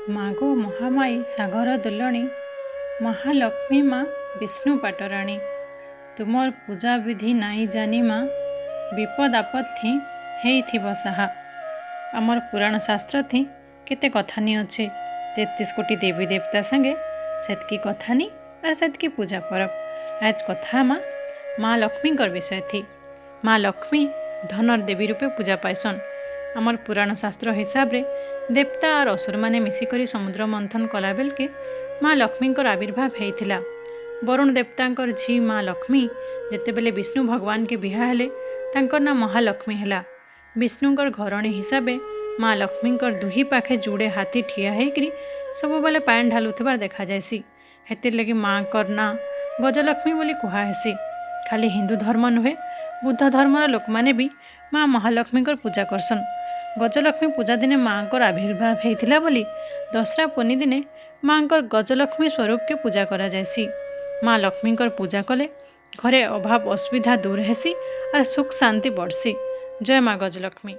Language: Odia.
ମାଗୋ ମହାମାୟୀ ସାଗର ଦୁଲଣୀ, ମହାଲକ୍ଷ୍ମୀ ମା ବିଷ୍ଣୁ ପାଟରାଣୀ, ତୁମର୍ ପୂଜା ବିଧି ନାଇଁ ଜାନି ମା, ବିପଦ ଆପଦ ଥି ହେଇଥିବ ସାହା। ଆମର୍ ପୁରାଣ ଶାସ୍ତ୍ର ଥି କେତେ କଥାନି ଅଛେ। 33 କୋଟି ଦେବୀ ଦେବତା ସାଙ୍ଗେ ସେତ୍କି କଥାନି ଆର୍ ସେତ୍କି ପୂଜା ପରବ୍। ଆଜ୍ କଥା ହେମା ମା ଲକ୍ଷ୍ମୀଙ୍କର୍ ବିଷୟ ଥି। ମା ଲକ୍ଷ୍ମୀ ଧନର୍ ଦେବୀ ରୂପେ ପୂଜା ପାଏସନ୍। ଆମର୍ ପୁରାଣ ଶାସ୍ତ୍ର ହିସାବରେ ଦେବତା ଆର୍ ଅସୁରମାନେ ମିଶିକରି ସମୁଦ୍ର ମନ୍ଥନ କଲା ବେଲ୍କେ ମା ଲକ୍ଷ୍ମୀଙ୍କର ଆବିର୍ଭାବ ହେଇଥିଲା। ବରୁଣ ଦେବତାଙ୍କର ଝି ମା ଲକ୍ଷ୍ମୀ ଯେତେବେଲେ ବିଷ୍ଣୁ ଭଗବାନକେ ବିହା ହେଲେ, ତାଙ୍କର୍ ନାଁ ମହାଲକ୍ଷ୍ମୀ ହେଲା। ବିଷ୍ଣୁଙ୍କର ଘରଣୀ ହିସାବେ ମା ଲକ୍ଷ୍ମୀଙ୍କର ଦୁହି ପାଖେ ଯୁଡ଼େ ହାତୀ ଠିଆ ହେଇକିରି ସବୁବେଲେ ପାଏନ୍ ଢାଲୁଥିବାର ଦେଖାଯାଏସି। ହେଥିର୍ଲାଗି ମା'ଙ୍କର ନାଁ ଗଜଲକ୍ଷ୍ମୀ ବୋଲି କୁହାହେସି। ଖାଲି ହିନ୍ଦୁ ଧର୍ମ ନୁହେଁ, ବୁଦ୍ଧ ଧର୍ମର ଲୋକମାନେ ବି ମା ମହାଲକ୍ଷ୍ମୀଙ୍କର ପୂଜା କରସନ୍। ଗଜଲକ୍ଷ୍ମୀ ପୂଜା ଦିନେ ମା'ଙ୍କର ଆବିର୍ଭାବ ହେଇଥିଲା ବୋଲି ଦଶହରା ପୁନି ଦିନେ ମା'ଙ୍କର ଗଜଲକ୍ଷ୍ମୀ ସ୍ୱରୂପକେ ପୂଜା କରାଯାଏସି। ମା ଲକ୍ଷ୍ମୀଙ୍କର ପୂଜା କଲେ ଘରେ ଅଭାବ ଅସୁବିଧା ଦୂର ହେସି ଆର୍ ସୁଖ ଶାନ୍ତି ବଢ଼୍ସି। ଜୟ ମା ଗଜଲକ୍ଷ୍ମୀ।